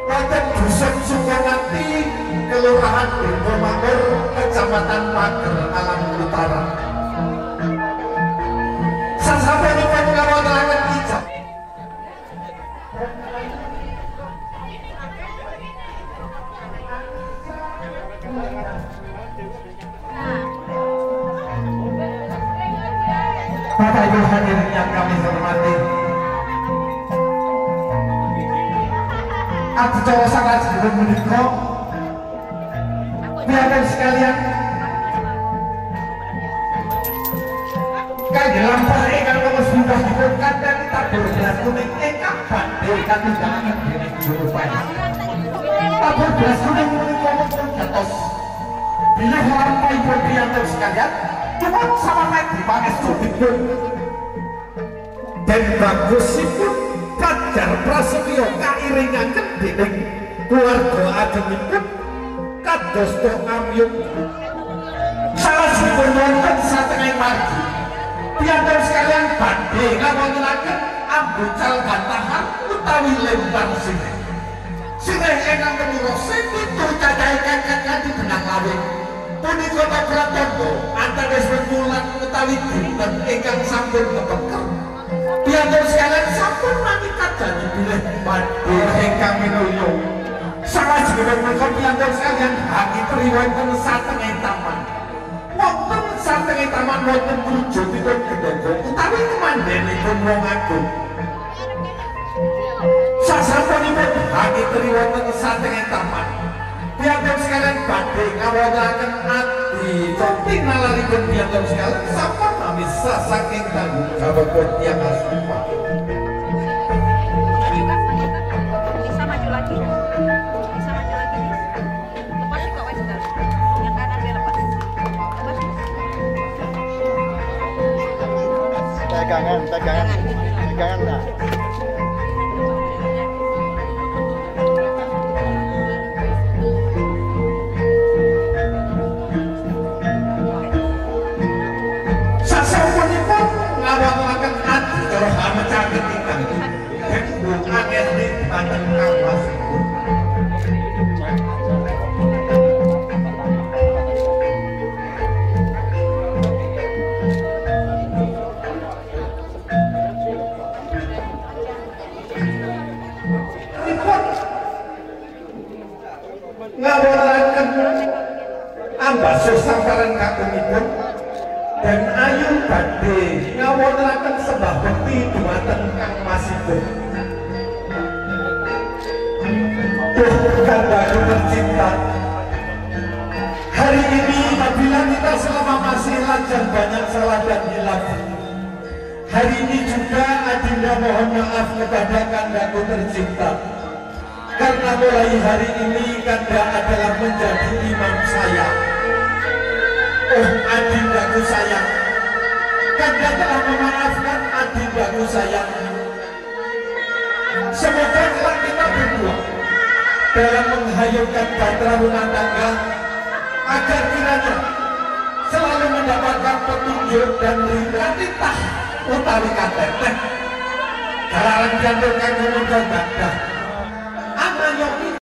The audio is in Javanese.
Wonten Dusun Sukonati, Kelurahan Bendo Makmur, Kecamatan Pager Alam Utara. Sasampunipun ngawontenaken ijab. Bapak Ibu hadirin yang kami hormati, adicara salajengipun menika piyantun sekalian kangge lampah ingkang lumus-lumusipun kandhani tabur beras kuning ingkang badhe katindakaken dening guru Paes. Tabur beras kuning menika pun dados bilih lampahipun piyantun sekalian nyuwun samangga pangestutipun den bagusipun Fajar Prasetyo kairingaken dening keluarga agengipun kados to amyuk. Salajengipun wonten satengahing margi piyantun sekalian badhe ngawontenaken ambucal bantahan utawi lempar sirih. Sirih ingkang temurose pitu cacahe keket kanthi benang lawing. Punika pratandha antawis wulan utawi dinten ingkang sampun kepengker. Piyantun sekalian sampun mangikat janji bilih badhe ingkang minulya. Salajengipun menika piyantun sekalian hangitri wonten satengahing taman. Wonten satengahing taman wonten wujudipun gendhoga utawi kemandhenipun wong agung. Sasampunipun hangitri wonten satengahing taman, piyantun sekalian badhe ngawontenaken adi pinalaripun piyantun sekalian sampun mamisa saking tanggung jawabipun tiyang asma. Bisa maju lagi. Bisa maju lagi. Lepas kok wes bentar. Yang kanan dia lepas. Lepas. Pegangan, pegangan. Pegangan lah. Sasampunipun ngawontenaken adicara hamecaken ingkang den angesti dhumateng kangmasipun. Dipun ngawontenaken ambasuh samparan kakungipun dan ayu badhe ngawontenaken sembah bekti dhumateng kangmasipun. Duh kandaku tercinta, hari ini apabila kita selama masih lajang banyak salah dan hilaf, hari ini juga adinda mohon maaf kepada kandaku tercinta, karena mulai hari ini kanda adalah menjadi imam saya. Oh adindaku sayang, kanda telah memaafkan adindaku sayang. Semoga kelak kita berdua dalam menghayukan bahtera rumah tangga agar kiranya selalu mendapatkan petunjuk dan ridha titah utawi kateteh. Galaran jantung kanggo muga gadah